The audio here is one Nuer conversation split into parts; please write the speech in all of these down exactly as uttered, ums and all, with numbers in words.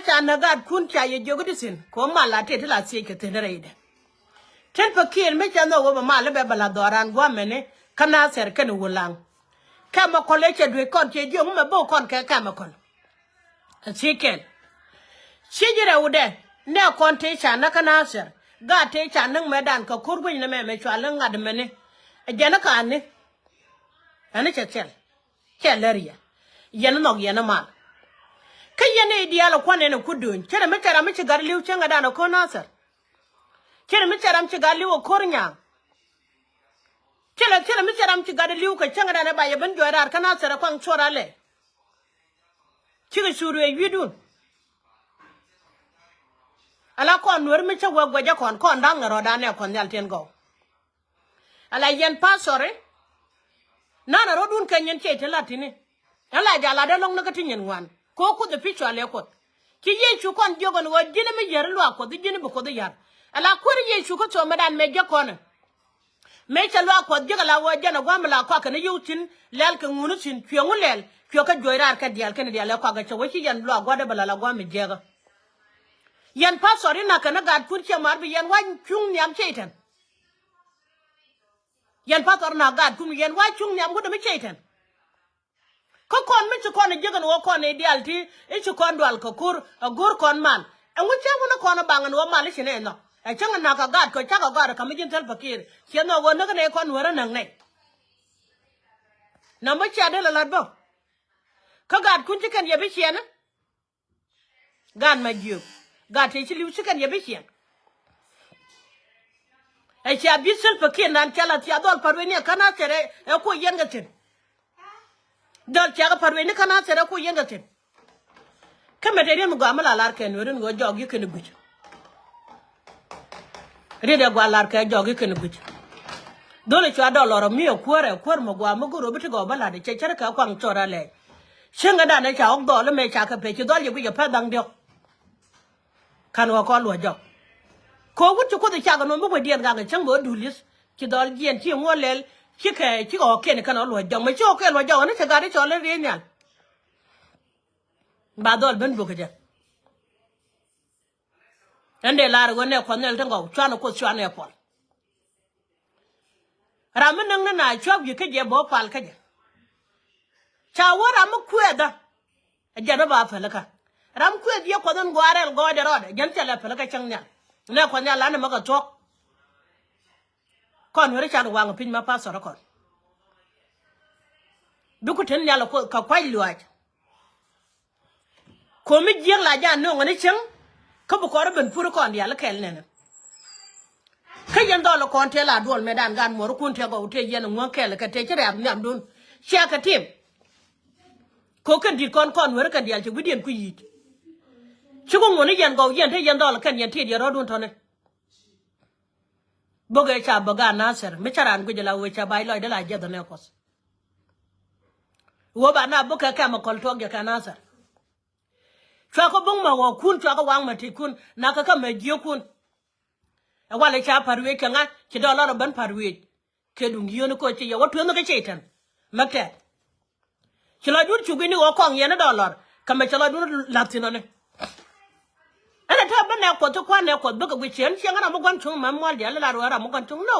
Ca näk gaatkun ca yɛ jiök i̱di thi̱n kɛ ɣöö mal la tëë ti la thiec kɛ thi̱n rɛydɛ. Tin Pakiir mi cɛ nhɔk ɣöö bɛ mal i̱ bɛ bɛ la dhɔran gua̱a̱mɛni kä Nathɛr kɛnɛ Wulaŋ. Kɛmɛkɔl ëë cɛ duec kɔn cɛ jiök mɛ bok kɔn kɛ kɛmɛkɔl. Ɛ thiec kɛl. Ci ji̱ rɛwdɛ nɛ kɔn tëë ca näk kä Nathɛr gaat tëë ca näk mɛtdan kɛ ko̱r gui̱cnɛ mɛ mɛ cɔal i̱ ŋa̱t mɛni. Ɛ jɛn i̱ ka̱a̱ni. Ɛn i̱ cɛ thil. Cɛ lär yɛ. Yɛn nhɔk yɛn mal. Kä yɛn i̱ diaal ɛ kuan ɛn ɛ kut duny. Cɛ rɛ mi cɛ ram mi ci gat li̱w cäŋɛ dan ɛ ko̱r Nathɛr. Cɛ rɛ mi cɛ ram ci gat li̱w ɛ ko̱r nyaŋ. Cɛ rɛ cɛ rɛ mi cɛ ram ci gat li̱w kɛ cäŋɛ dan ɛ ba yɛ ben juɔc raar kä Nathɛr ɛ kuaŋ cuɔr alɛ. Cikɛ cu ruëëc wi̱i̱dun. Ala kɔn nueeri mi cä wee guɛcä kɔn kɔn da̱ŋ ɛ rɔɔdan ɛ kɔn nhial tiɛn gɔw. Ala yɛn pastor i̱. Nanɛ rɔ̱dun kɛ nyin ciey ti lat tini. Ɛn la jal lat dee lɔ̱ŋ ni kä ti nyin ŋuan. Kɛ ɣöö Kuoth ɛ pi̱c cɔal ëë Kuoth. Ci Yecu kɔn jiök ɛn ɣöö ji̱n mi yär luaak Kuɔth i̱ ji̱n bi Kuoth i̱ yär. Ala kuäär Yecu kä thok mɛtdan mëë jiäk kɔn ɛ. Mëë cɛ luaak Kuɔth jiäk ala ɣöö jɛn ɛ gua̱a̱m mi la kɔak kɛn i̱ yio̱w thi̱n lɛl kɛ ŋun i̱ thi̱n cuɛ ŋu lɛl cuɛ kä juɔc raar kɛ diaal kɛn diaal ɛ kɔak ɛ cɛ wee ci yɛn luaak gua̱dɛ bɛ la la gua̱a̱m mi jiäkä. Yɛn pastor i̱ na̱k kɛn i̱ gaatkun ciɛ maar bi yɛn wa̱c cuŋ nhiam ciey tɛn. Yɛn pathɔr na gaatkun yɛn wa cuŋ nhiam wut mi cɛy tɛn. Kä kɔn mi ci kɔn jiäk ɛn ɣöö kɔn i̱ diaal ti i̱ ci kɔn dual kɛ ko̱r ɛ go̱o̱r kɔn mal. Ɛŋu cä wun i̱ kɔn i̱ baŋ ɛn ɣöö mal i̱ ci nɛ nhɔk ɛ cäŋ in na̱k kɛ gaat kɛ cak ɛ gaat ɛ ka̱m i̱ ji̱n thil Pakiir ciɛ nhɔk ɣöö näk nɛ kɔn wär ɛ näk nɛ. Nɔmɔ cia dee lɛ la̱t bä. Kä gaatkun ci kɛn yɛ bi ciɛn i̱ Gaat ma jiök. Gaat tëë ci li̱w ci kɛn yɛ bi ciɛŋ. Ɛ cia bi Salva Kiir nan ca la thia dhɔl pa̱t wen ni ɛ kä Nathɛr ɛ kuɔ yɛn kɛ thi̱n. Dhɔl cia kɛ pa̱t wen ni kä Nathɛr ɛ kuɔ yɛn kɛ thi̱n. Kä mɛ te riet mi gɔaa mi la lar kɛn weri ni ɣöö jɔɔk yi kɛn gui̱c. Riet ɛ gɔaa lar kɛ jɔɔk yi kɛn gui̱c. Dholi cua dɔl lɔr ɔ mi ɛ kuäär ɛ kuäär mi gɔaa mi go̱r ɔ bi ti gɔɔ bä la̱t ɛ cɛ cär kɛ kuaŋ cɔr alɛ. Cieŋ ɛ dan ɛ ca ɣɔk dhɔl ɛ mɛ ca kɛ pɛ ci dhɔl yɛ guic ɛ pɛth da̱ŋ diɔ̱k. Ka̱n ɣɔk kɔn luɔ̱c jɔk. Kɛ wut ci Kuoth ɛ cak ɛ nɔm bi wecdiɛn gak ɛ cäŋ bɛ wä dul li̱th ci dhɔl jiɛn ci ŋuɔ̱t lɛl ci kɛ ci ɣɔk kiɛn kɛn ɣɔk luɔ̱c jɔk mɛ ci ɣɔk kɛn luɔ̱c jɔk ɣän cɛ gat i̱ cɔl in riey nhial. Ba dhɔl ben duɔ̱k kɛ jɛ. Ɛn dee lar ɣöö nɛ kuɔth nɛl ti gɔw cuanɛ Kuoth cuanɛ puɔl. Ram mi näk ni na cuak wi̱i̱ kä jɛ bä pal kä jɛ. Ca wä ram mi kuɛth ɛ jɛn mi ba päl kä. Ram kuɛth yɛ kuɔth in gua̱a̱r rɛl gɔɔydɛ rɔɔdɛ jɛn thilɛ päl kä cäŋ nhial. Nɛ kuɔth nhial lan ni mi kɛ thuɔ̱k. Kɔn weri can waŋ piny ma pastor kɔn. Bi ku ten nhial kɛ kuac luaac. Komi jiäk la ja no̱o̱ŋ ni cieŋ. Kä bi kɔr ben pur kɔn diaal kɛl nɛnɛ. Kä yɛn dhɔl kɔn tëë la duɔl mɛ dan gan muɔr kun tëë gɔw tëë yɛn ŋuäŋ kɛl kɛ tëë ci rɛ̈p nhiamdun. Ciɛ kɛ tim. Ko kɛn di̱t kɔn kɔn weri kɛn diaal ci wi̱diɛn ku yic. Ci ku ŋuɔ̱n ni yɛn gɔw yɛn tëë yɛn dhɔl kɛn yɛn tiet yɛn rɔ̱dun tɔ̱ni. Bok ëë ca bä gaat Nathɛr mi ca raan guic ala wee ca ba ilɔcdä la jiɛth ɔnɛ kuɔth. Wä ba na bok kɛ kɛmikɔl tuɔk jɛ kɛ Nathɛr. Cua kɛ bo̱ŋ ma ɣɔɔkun cua kɛ waŋ ma ti̱kun na kɛ kä mɛ jiökun. Ɛ walɛ ca pa̱r wiec kɛ ŋa̱ ci dɔɔlɔr ɔ ben pa̱r wiec. Kɛ duŋ yio̱o̱ni koc ci yɛ wä tueŋni kä Cɛytan. Mɛ tɛth. Ci lɔcdun cuk ini ɣöö kɔŋ yɛn i̱ dɔɔlɔr kɛ mɛ ci lɔcdun la̱th thi̱n ɔni. Ɛn ɛ tɛth bi nɛ kuɔth ti kua̱n nɛ kuɔth bikɛ guic ciɛ ɛn ciɛ ŋa̱ ram mi gua̱n cuŋ mɛ muɔl diaal ilar ɣöö ram mi gua̱n cuŋ no.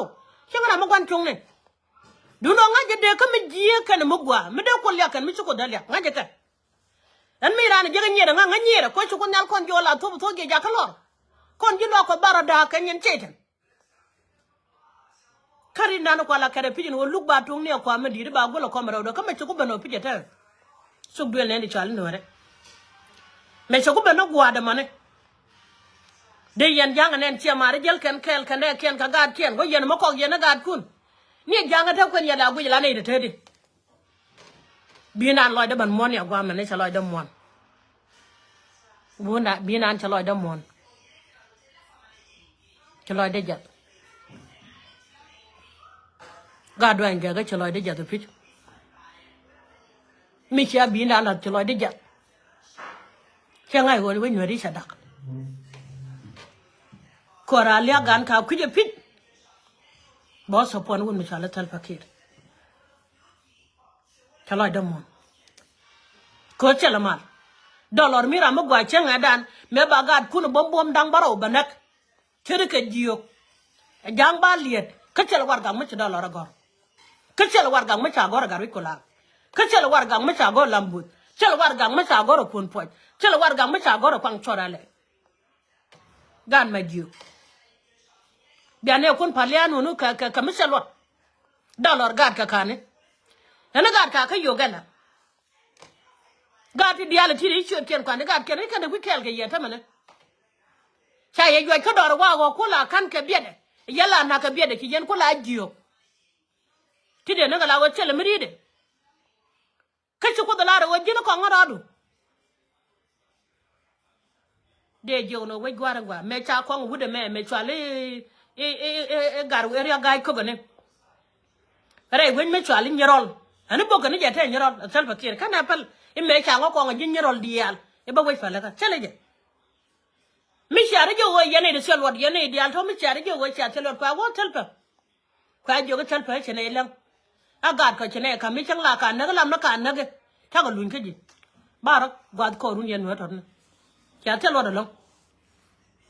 Ciɛ ŋa̱ ram mi gua̱n cuŋni. Duundɛ ŋa̱c jɛ dee kä mi jiääk kɛn mi gua̱a̱ mi dee kuɔth liak kɛn mi ci kuoth dee liak ŋa̱c jɛ kɛ. Ɛn mi raan jiäk inyierɛ ŋa̱ ŋa̱ nyierɛ kɔ ci kuoth nhial kɔn jiɔl a thuɔ̱p thuɔ̱k jiɛ jakä lɔr. Kɔn ji̱ luaak kuɔth bar ɔ da̱a̱k kɛn yɛn Cɛytan. Kä rindan kual a kɛrɛ pi̱c in ɣöö luk ba tuŋni ɛ kua̱r mi di̱i̱t i̱ ba gul ɛ kɔmɛ rɛwdɛ kä mɛ cɛ ku ben ɔ pi̱c ɛ tɛn. Thuk duël nɛn di cɔal in nuɛrɛ. Mɛ cɛ ku ben ɔ gua̱a̱dɛ mɔni. Dee yɛn ja̱ŋ ɛ nɛn ciɛ ma̱a̱r i̱ jäl kɛn kɛɛl kɛn dee kiɛn kɛ gaat kiɛn guɔ yɛn mɛ kɔk yɛn ɛ gaatkun. Ni ɛ ja̱ŋ ɛ te kuɛn yɛn la guic la nɛy te te di. Bi̱i̱ naan lɔcdä ben muɔ̱n ya gua̱a̱mɛ ni cɛ lɔcdä muɔ̱n. Bi̱i̱ naan cɛ lɔcdä muɔ̱n. Cɛ lɔcdä jiath. Gat duany gɛkä cɛ lɔcdä jiath pi̱c. Mi cia bi̱i̱ naan lath cɛ lɔcdä jiath. Cɛ ŋa̱c ɣöö wec nyuäri cɛ dak. Kɔra liak gan ka kui̱c ɛ pi̱c. Bä thop puɔn wun mi cɔal i̱ Salva Kiir. Cɛ lɔcdä muɔ̱n. Ko̱ cɛ lɛ mal. Dɔlɔr mi ram mi gua cieŋ ɛ dan mëë ba gaatkun buɔm buɔm da̱ŋ bärɔw bɛ näk. Ce̱tkɛ jiök. Ɛ ja̱a̱ŋ ba liet kä cɛl warɛgak mi ci dɔlɔr ɛ gɔ̱r. Kä cɛl warɛgak mi ca gɔ̱r ɛ Gatwec Kulaak. Kä cɛl warɛgak mi ca gɔ̱r Lambuth. Cɛl warɛgak mi ca gɔ̱r ɛ Kuɔn Puɔc. Cɛl warɛgak mi ca gɔ̱r ɛ Kuaŋ Cuɔt Alɛ. Gaat mɛ jiök. Bianɛ kun palian wunu kɛ kɛ kɛ mi cɛ luɔt. Dɔlɔr gaat kɛ kani. Ɛn gaat ka kä Uganda. Gaat ti diaal ti di ciötkiɛn kuan di gaat kiɛn i̱ kɛn di wi̱i̱ kɛɛl kɛ yɛ tämɛnɛ. Ca yɛ juac kä dɔɔr wa ɣɔɔ ku la ka̱n kɛ biɛtdɛ. Yɛ la nak kɛ biɛtdɛ ci yɛn ku la jiök. Ti dee ni kɛ la wä thilɛ mi ri̱i̱dɛ. Kä ci Kuoth lar ɛ ɣöö ji̱n kɔŋ ŋäraadu. Dee jiök ni wec gua̱a̱r in gɔaa mëë ca kɔŋ wut ɛmɛ mëë cual i̱ i̱ i̱ i̱ i̱ gar wee riak ga̱a̱c kököni. Rɛy wec mi cual i̱ Nyirɔl ɛn i̱ bok kɛn i̱ jɛ tɛɛ Nyirɔl ɛ Salva Kiir kɛn ɛ päl i̱ mëë ca ŋɔ kɔŋ ɛ ji̱ Nyirɔl diaal i̱ bä wec päl ikä thilɛ jɛ. Mi ciaar i̱ jiök ɣöö yɛn i̱ di thil luɔt yɛn i̱ diaal tɔ̱ mi ciaar i̱ jiök ɣöö cia thil luɔt kua wä thil pɛ. Kua jiök i̱ thil pɛ i̱ ci nɛy läŋ. A gaat kɔ ci nɛy ka̱m mi cäŋ la ka näk i̱ lam ni ka näk i̱ cakɔ luny kä ji̱. Ba rɔ guath kɔɔrun yɛn nuɛ tɔt ni. Cia thil luɔt ɛlɔ̱ŋ.